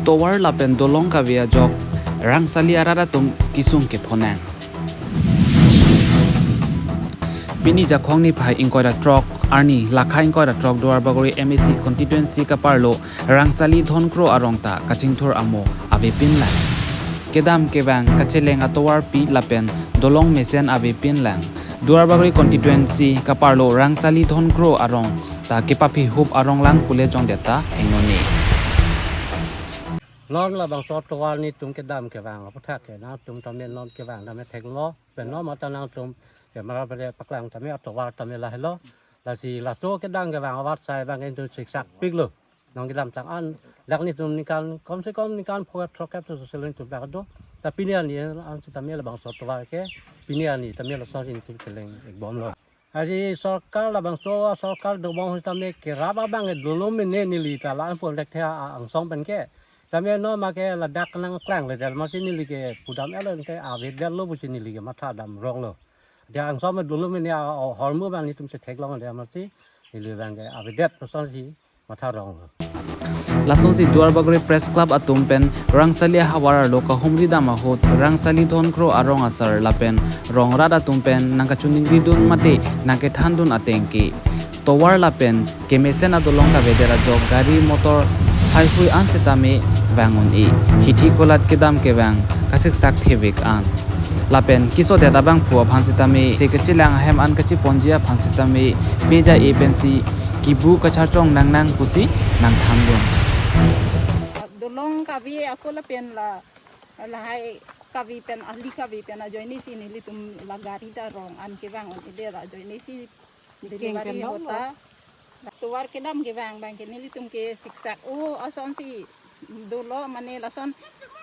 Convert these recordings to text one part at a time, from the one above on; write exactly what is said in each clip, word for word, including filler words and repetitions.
Tovar lapen dolong kave ajok Rangsali arat atum kesung kephonang. Pini Jakhong niphai ingkoi ra throk arni lakha ingkoi ra throk Duarbagori M A C constituency kaparlo Rangsali Dhonkrok arong ta kachingthur amo avepinlang. Kedam kevang kacheleng atovarpi lapen dolong mesen avepinlang. Duarbagori constituency kaparlo Rangsali Dhonkrok arong ta kepaphihup arong lang pule jongdet ta hengnone. Non labangso atovar netum kedam kevang aputhak ke nangtum tame non kevang tame theklo, pen non mata nangtum ke mara pada paklang tame atovar tame lahelo. Lasi laso kedam kevang avat sai abang netum siksak piklo. Non kedam tang an dak netum ningkan kom se kom ningkan pho throk kep tu sosel netum dak do. Ta pini arni an sitame labangso atovar ke pini arni tame lason netum keleng ikbomlo. Lasi sorkar labangso sorkar dobom sitame kerap abang ke dolo mene neli ta la-an pon dak the a-, angsong pen ke. Tame non ma ke ladak nangklang le del masi neli ke pudam elo ke avedetlo pusi neli ke matha dam ronglo. Dia angsong me dolo mene a, a, hormu abang netum chetheklong dia masi neli abang ke avedet lasonsi matha ronglo. Lasonsi Duarbagori Press Club atum pen Rangsali ahavar arlo kahumri dam ahut Rangsali Dhonkrok arong asar lapen rong rat atum pen nangkachiningri dun mate nangkethan dun ateng ke tovar lapen kemesen adolong kavedet ajok gari motor haihui an sitame vang un-e. Hithi kolat kedam kevang kasiksak thevek an. Lapen kesodet abangphu aphan sitame se kachelang ahem an kacheponji aphan sitame peja e pensi kibu kacharchong nangnang pusi nangthan dun. Dolong kave ako lapen la, lahai kave pen, ali kave pen ajoine si nelitum la gari ta rong an kevang un-edet ajoine si delivery hota. Tovar kedam kevang abang ke nelitum ke siksak o asonsi dolo mane lason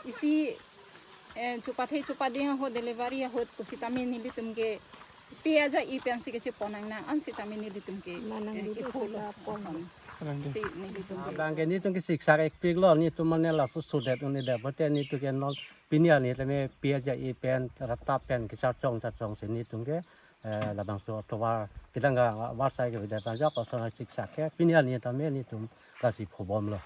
isi, eh, chupathe chupading ahut delivery ahut pusitame nelitum ke pi aja i pensi kechepon nangnang an sitame nelitum ke, manang eh, dulu ipulo ta pon. Ason. Abang ke. Si nelitum ke. Abang ke netum ke siksak ikpiklo netum mane laso sodet un-edet pote netum ke non pini arni tame pi aja i pen ratap pen kecharchong charchong si netum ke, eh, labangso atovar kedam kevang avat sai kevedet ajok ason siksak ke pini arni tame netum lasi phobomlo.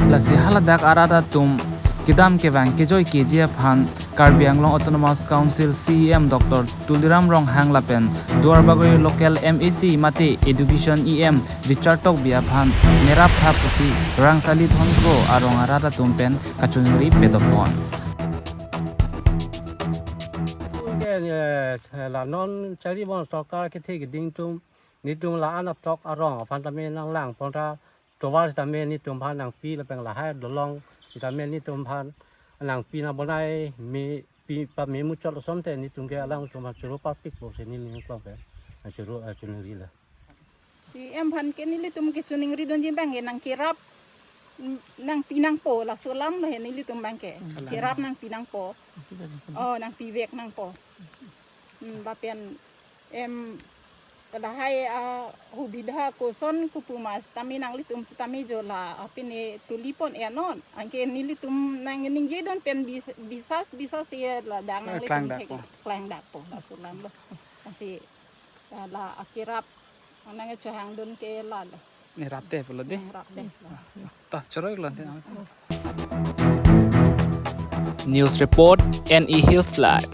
Lasi haladak arat atum kedam kevang kejoi keji aphan Karbi Anglong Autonomous Council C E M Doctor Tuliram Ronghang lapen Duarbagori local M A C mate Education E M Richard Tokbi aphan nerap tha pusi Rangsali Dhonkrok arong arat atum pen kachiningri pedopon. Ke, eh, la non chari bon sorkar kethe keding atum netum la-an atok arong aphan tame nanglang pon ta tovar tame netum aphan nangpi lapen lahai dolong tame netum aphan nangpi nang bonai me pi pa me muchot asonte netum ke alanglitum aphan choro parpikpo si neli ningklong pen choro, eh, chiningrilo. C E M aphan ke nelitum kechiningri dunji abang ke nangkerap, mm, nangpi nangpo laso alam lo he nelitum abang ke. Hmm. Kerap nangpi nangpo. Oh, nangpivek nangpo. Hmm, lapen em, lahai, ah, hubidha koson kopu ma sitame nanglitum sitame jo la, ah, pine tulipon e non. Anke nelitum nangningje dun pen bis-, bisas, bisas e la dang, eh, nanglitum klang thek dakpo. Klang dakpo laso alam lo. Lasi, ah, la akerap nangchohang dun ke la lo. Nerap te pulo de. Nerap te. Ta choro iklo de. News report, N E Hills Live.